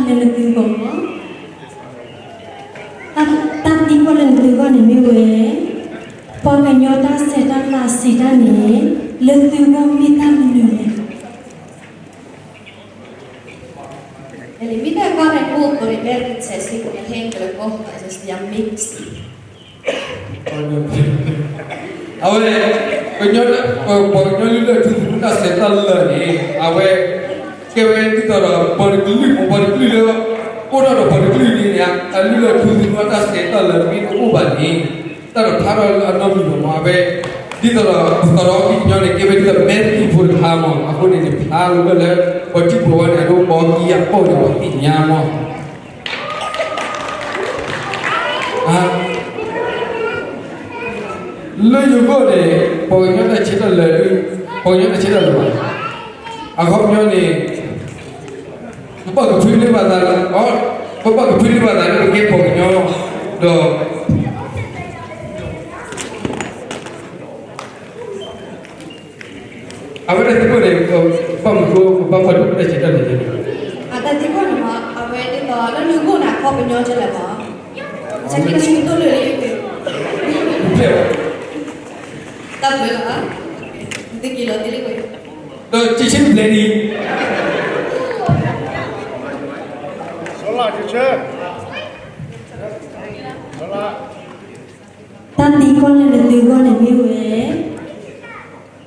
လၢနသုဂီၢ်မး, တၢ်သံကွၢ်လၢနသုဂီၢ်န့ၣ်မ့ၢ်ဝဲ, ပှၤကညီတၢ်ဆဲးတၢ်လၤစံးတၢ်န့ၣ် လၢသုဂီၢ်မ့ၢ်တၢ်မနုၤလဲၣ်. အဝဲ, ပှၤကညီလုၢ်လၢ်ထူသနူတၢ်ဆဲးတၢ်လၤန့ၣ် အဝဲ, ကဲဝဲဒ်သိးဒီး ပှၤတကလုာ် ပှၤတကလုာ်လၢ, အိၣ်ထီၣ်ဒီးပှၤတကလုာ်န့ၣ် အလုၢ်လၢ်ထူသနူအတၢ်ဆဲးတၢ်လၤမ့ၢ်တအိၣ်ဘၣ်န့ၣ်, တၢ်တဖျါထီၣ်လၢအနီတမံၤလီၤမး အဝဲ, ဒ်သိးဒီး ပသရၣ်အီကံကညီန့ၣ် ကဲဝဲဒ်သိး Matthew ဖိတဖၣ်မး အဃိန့ၣ်န့ၣ် ဖျါလီၤဝဲလၢ ပှၤထံပှၤဝဲန့ၣ် အဒိ ပှၤအီကံအီန့ၣ် ပှၤသ့ၣ်ညါမး လၢယဂီၢ်န့ၣ် ပှၤကညီတၢ်ဆဲးတၢ်လၤ, ပှၤကညီတၢ်ဆဲးတၢ်လၤဘၣ်, အခီပညီန့ၣ်, ပဘၣ်ကဖုလၢပသး, ပဘၣ်ကဖုလၢပသးလၢပကဲပှၤကညီ, ဒီး အဝဲတၢ်သံကွၢ်န့ၣ်, ဘၣ်မနုၤဃိ ပဘၣ်ကွၢ်ဒိၣ်တၢ်ဆဲးတၢ်လၤန့ၣ်, အတၢ်သံကွၢ်န့ၣ်မး အဝဲဒ်သိးလၢနဂီၢ်န့ၣ် အခီပညီကလဲၣ်မး, ဆၢက့ၤတၢ်ဆၢကတီၢ်လၢလၢ, တၢ်ဘျုးလီၤ, သုက့ၤလီၤသ့လၢဝဲ, ဒီးကဆ့ဘျဲၣ်ဒံး, တၢ်သံကွၢ်လၢနသုဂီၢ်န့ၣ်မ့ၢ်ဝဲ,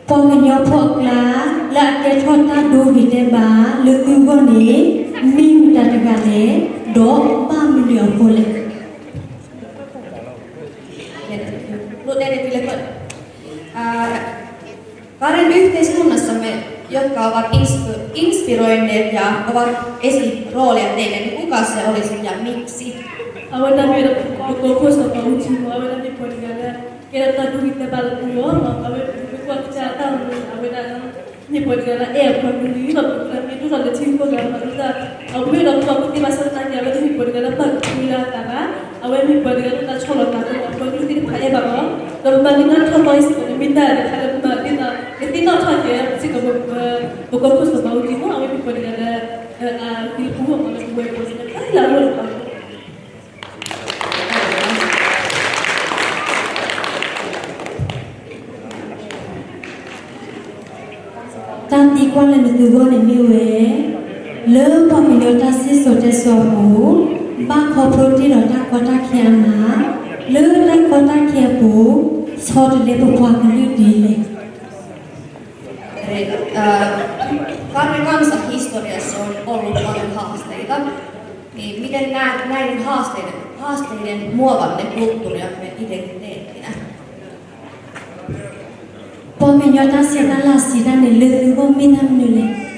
ပှၤကညီဖိအကျါ လၢအကဲထီၣ်တၢ်ဒိဂ့ၤတဲာ်ဘၣ် လၢသုဂီၢ်န့ၣ် မ့ၢ်မတၤတဂၤလဲၣ်, ဒီးဘၣ်မနုၤအဃိလဲၣ်. တဲန့ၣ်လၢ, ဂၤရ့ဒုး တဲဆိန့ၣ် စမ့ၢ် ယကဘၣ် inspirerende ယၤ ကဘၣ် အ့ၣ်စံးရီလဲၣ် တဲန့ၣ် နကူကၤစဲးအီၤ ရ့စံးယၤ မ့ၢ်စံး အဝဲဒၣ်မ့ၢ်ဒီး ပကိးခိၣ်စီၤပၤအူကၠံမး အဝဲဒၣ်မ့ၢ်ပှၤတဂၤလၢ ကဲထီၣ်တၢ်ဒိဂ့ၤတဲာ်ဘၣ်လၢပဂီၢ်မး အဝဲမ့ၢ်ကွၢ်ကစၢ်တၢ်မူ အဝဲဒၣ် မ့ၢ်ပှၤတဂၤလၢအဲၣ်အပှၤကလုာ်လီၤ ပှၤကလုာ်မ့ၢ်ဒိၣ်ထီၣ်လၢထံဂုၤကီၢ်ဂၤမး ဒ်သိး အဝဲမ့ၢ်ဒီးပှၤကူၣ်သ့ဘၣ်ဆၣ်သနာ်က့ အဝဲတမ့ၢ်ပှၤတဂၤလၢဘၣ်ကဖုလၢအသးဘၣ် အဝဲမ့ၢ်ပှၤတဂၤလၢတၢ်ဆီၣ်လီၤသးဒီးပှၤကလုာ်သ့ၣ်တဖၣ်အဲၣ်ဘၣ်အီၤ ဒီးပမၤက့ၤနီၣ်ထီၣ်ဘၣ်အံၤစ့ၢ်ကီးန့ၣ် မ့ၢ်တၢ်တခါလၢပမၤသ့ၣ်နီၣ် ကသ့ၣ်နီၣ်ထီၣ်က့ၤစ့ၢ်ကီး ပကိးခိၣ်စီၤပၤအူကၠံမး အဝဲမ့ၢ်ပှၤတဂၤလၢ အကလုာ်ပူၤမးလၢပဝဲပှၤကညီခဲလၢာ်လီၤ တၢ်သံကွၢ်လၢနသုဂီၢ်န့ၣ်မ့ၢ်ဝဲ, လၢပှၤကညီတၢ်စံၣ်စိၤတဲစိၤအပူၤ, ဘၣ်ခီဖျိတ့ၢ်ဒီးတၢ်ကီတၢ်ခဲအါမး, လၢတၢ်ကီတၢ်ခဲအပူၤ, ဆီတလဲပပှၤကလုာ်ဒ်လဲၣ်. Pare kami sa historia son olo pare hasta ida. Ni miten na na hasta ida hasta ida mua ba ne kuk turia me ida ne ina. ပှၤကညီတၢ်ဆဲးတၢ်လၤစံးတၢ်န့ၣ် လၢသုဂီၢ်မ့ၢ်တၢ်မနုၤလဲၣ်.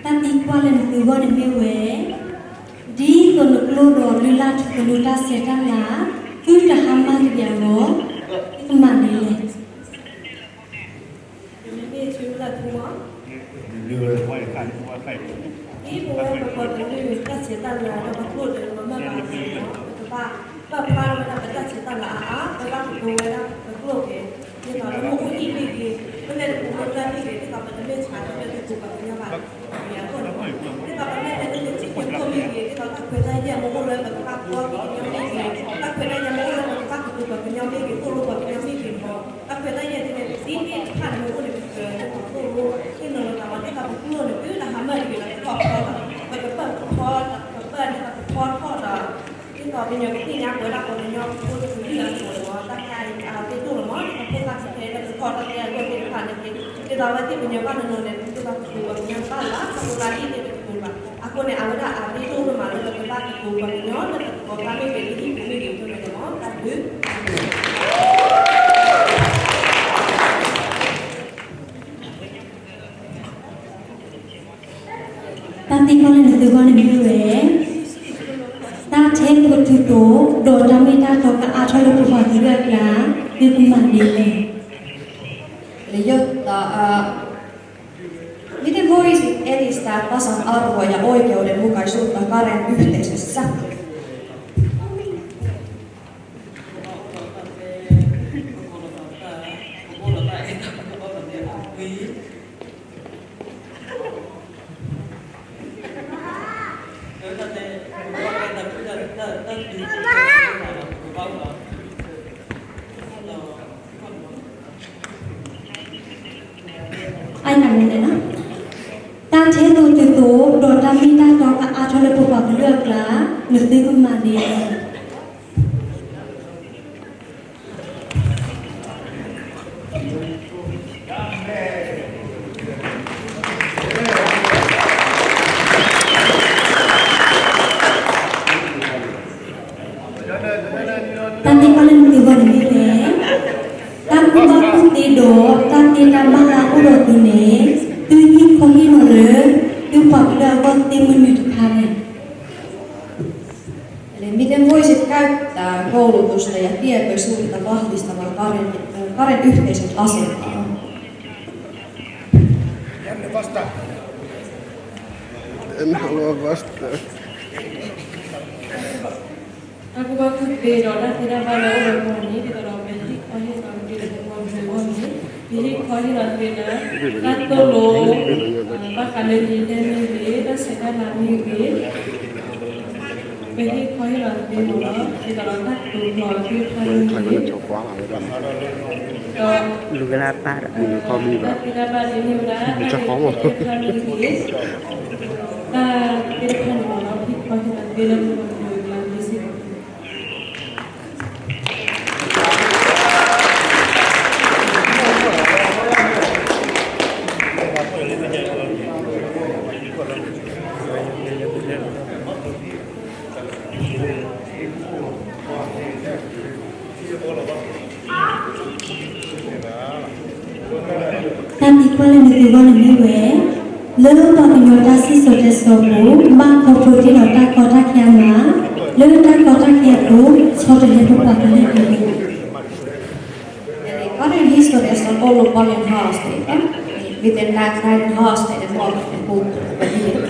တၢ်သံကွၢ်လၢနသုဂီၢ်န့ၣ်မ့ၢ်ဝဲ, ဒ်သိးနကျိဒီးလုၢ်လၢ်ထူသနူတၢ်ဆဲးတၢ်လၤ, သုတဟါမၢ်တဂ့ၤအဂီၢ်, သုကမၤဒ်လဲၣ်. ဒ်ပဝဲပပှၤကလုာ်တၢ်ဆဲးတၢ်လၤဒီးပကျိဒီးပမၤဘၣ်အသိးန့ၣ် ပကဘၣ်ပာ်ဖျါထီၣ်ဝဲဒၣ်ပတၢ်ဆဲးတၢ်လၤအါအါ, ပဘၣ်ကတိၤဝဲဒၣ်ပကျိၣ်ဖဲ ဒ်သိးလၢမ့ၢ်အိၣ်ဟံၣ်မ့ၢ်ဂ့ၤ, လၢလဲၤတပူၤလၢပျၢ်မ့ၢ်ဂ့ၤ, ဒ်သိးပတမ့ၢ်ဆါတၢ်လၢတပူၤပှၤကညီဘၣ်အဃိန့ၣ်, ဒ်သိးပမ့ၢ်လဲၤလၢထံဖိကီၢ်မ့ၢ်ဂ့ၤ, ဒ်သိးတၢ်ခွဲးတၢ် ကညီမ့ၢ်ဂ့ၤ, တၢ်ခွဲးတၢ်ယာ်မ့ၢ်အိၣ်လၢပကဘၣ်ကတိၤပှၤကညီမ့ၢ်ဂ့ၤ, သိၣ်လိပှၤကညီမ့ၢ်ဂ့ၤမး, တၢ်ခွဲးတၢ်ယာ်သ့ၣ်န့ၣ် သ့သ့ၣ်တဖၣ်န့ၣ် မ့ၢ်အိၣ်န့ၣ် ပကသိၣ်လိ ဟ့ၣ်နီၤလီၤသးမး ဒ်သိးပကသိၣ်လိန့ၣ် တုၤတဟါမၢ်တဂ့ၤဒီး ပကဖီထီၣ်, ပကပၢၢ်ဖီ, ပကပၢၢ်ဒ်သိးပဖီထီၣ်ဒီး ဒ်သိးပညီကသ့ၣ်ညါပဝဲဒၣ်ပှၤကညီဖိတကလုာ်အဂီၢ်န့ၣ်မး တၢ်ခါအံၤအသ့ၣ်ဒိၣ်လီၤမး ဒ်သိးဖိသၣ်ခံဖဲလၢကကီၢ်တၢ်တဲအဂီၢ်သ့ၣ်တဖၣ်န့ၣ် ဒ်သိးအဝဲသ့ၣ်ပညီဘၣ်နီၢ်နီၢ်န့ၣ် ဒ်သိးကတိၤပှၤကညီတဘၣ်လၢၤဘၣ် အဃိသတးဒ်န့ၣ်တကတိၤဘၣ်. အဃိန့ၣ် အဝဲဒၣ်အသ့ၣ်ဒိၣ်ဒိၣ်မးလၢပကဘၣ်ကတိၤပှၤကညီလၢတသကိးဖးမ့ၢ်ဂ့ၤ လၢဟံၣ်ပူၤမ့ၢ်ဂ့ၤအဃိန့ၣ်မး တၢ်ဘျုး တၢ်သံကွၢ်လၢနသုဂီၢ်န့ၣ်မ့ၢ်ဝဲ, တၢ်ထဲသိးတုၤသိး ဒီးတၢ်မ့ၢ်တၢ်တီကအါထီၣ်လၢပပှၤကလုာ်အကျါ သုကမၤဒ်လဲၣ်. Miten voisit edistää tasa-arvoa ja oikeudenmukaisuutta Karenတၢ်ထဲသိးတုၤသိး ဒီးတၢ်မ့ၢ်တၢ်တီကအါထီၣ်လၢပပှၤကလုာ်အကျါ နသုကမၤဒ်လဲၣ်. တၢ်သံကွၢ်လၢနသုဂီၢ်န့ၣ်မ့ၢ်ဝဲ, တၢ်ကူၣ်ဘၣ်ကူၣ်သ့ဒီး တၢ်သ့တၢ်ဘၣ်လၢအအိၣ်ဒီးသုန့ၣ် သုဟ့ၣ်ခီဟ့ၣ်နီၤလၢ သုပှၤကလုာ်အဂီၢ်သ့မနုၤတခါလဲၣ်. Miten voisit käyttää koulutusta ja tietoisuutta vahvistamaan Karen, Karen En halua vastata. တၢ်ကူၣ်ဘၣ်ကူၣ်သ့ဒီးတၢ်သ့တၢ်ဘၣ်လၢအအိၣ်ဒီးပှၤန့ၣ် ဒ်သိးဒီးပဟ့ၣ်ခီဟ့ၣ်နီၤက့ၤလၢပပှၤကလုာ်အဂီၢ်န့ၣ် ပဟ့ၣ်ခီဟ့ၣ်နီၤက့ၤလၢ တၢ်သိၣ်လိ ဘၣ်ဃးလၢလံာ်တဲမ့ၢ်ဂ့ၤ တၢ်ဆဲးတၢ်လၤမ့ၢ်ဂ့ၤ ပဟ့ၣ်ခီဟ့ၣ်နီၤသ့မ့ၢ်နီၤ ဒ်သိးဒီးတၢ်ကတိၤကျိာ်သ့ၣ်တဖၣ်မ့ၢ်ဂ့ၤ ဒီး လူၤကလၢပၢ်ဒီး တၢ်သ့တၢ်ဘၣ်သ့ၣ်မ့ၢ်ဝဲဒၣ် တၢ်သ့တၢ်ဘၣ်သ့ၣ်မ့ၢ်ဂ့ၤ တၢ်သ့တဖၣ်န့ၣ်မ့ၢ်နီၤ ဟ့ၣ်ခီဟ့ၣ်နီၤသ့လၢပပှၤကလုာ်အကျါန့ၣ်စ့ၢ်ကီး တၢ်သံကွၢ်လၢနသုဂီၢ်န့ၣ်မ့ၢ်ဝဲ, လၢပှၤကညီတၢ်စံၣ်စိၤတဲစိၤအပူၤ ဘၣ်ခီဖျိတ့ၢ်ဒီးတၢ်ကီတၢ်ခဲအါမး, လၢတၢ်ကီတၢ်ခဲအပူၤ ဆီတလဲပပှၤကလုာ်အဂ့ၢ် Karen historiassa on ollut paljon haasteita. Miten näet näiden haasteiden huomioon, kun opetetaan?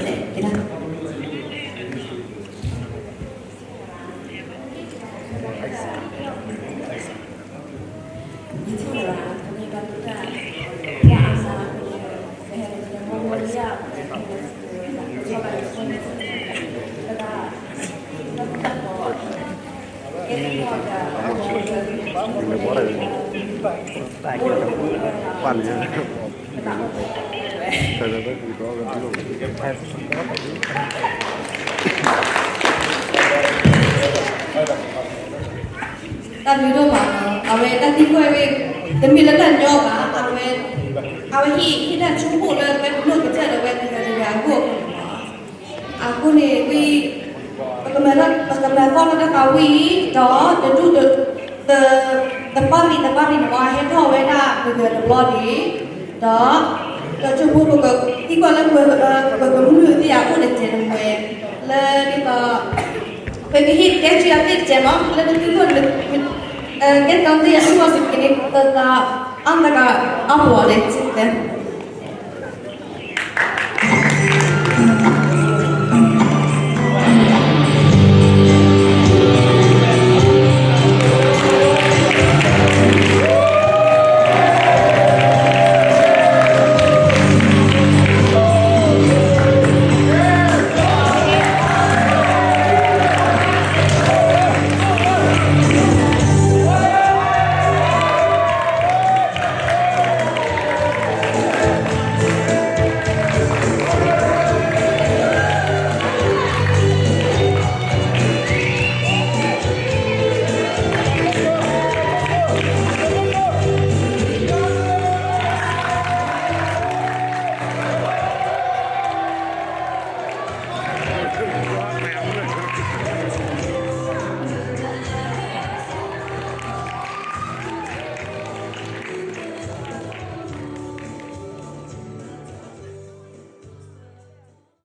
တၢ်ဘျုးဒိၣ်မးလီၤ. အဝဲတၢ်သံကွၢ်ဝဲ တမ့ၢ်လၢတၢ်ညီဘၣ်, အဝဲ အဝဲဟ့ၣ်ဟ့ၣ်တၢ်ဆိကမိၣ်လၢပှၤကညီကစၢ်ဒၣ်ဝဲတဂၤတဂၤအဂီၢ်အဃိန့ၣ်လီၤ. အဃိန့ၣ်ဝံၤ ပကမၤ ပကမၤသီၣ်လၢတၢ်သးဝံၣ်အံၤ ဒီးတဒူၣ် တပၢ်ဂံၢ်တပၢ်ဂံၢ်န့ၣ်မ့ၢ်ဟဲထီၣ်ဝဲဒၣ်ပဂဲၤတဘျီန့ၣ်, ဒီး ဒီးဆိကမိၣ်ပကသံကွၢ်လၢပှၤကမျၢၢ်သ့ၣ်အအိၣ်တစဲးတမှဲၤ လၢဒ်သိး ပကဟ့ၣ်တဲဆၢအသ့ၣ်တစဲးမး လၢတသံကွၢ် ကဲထီၣ်သ့ၣ်အသံကွၢ်စ့ၢ်ကီးန့ၣ် ပသး အါတဂၤအါပှၤလဲၣ် စ့ၢ်ကီး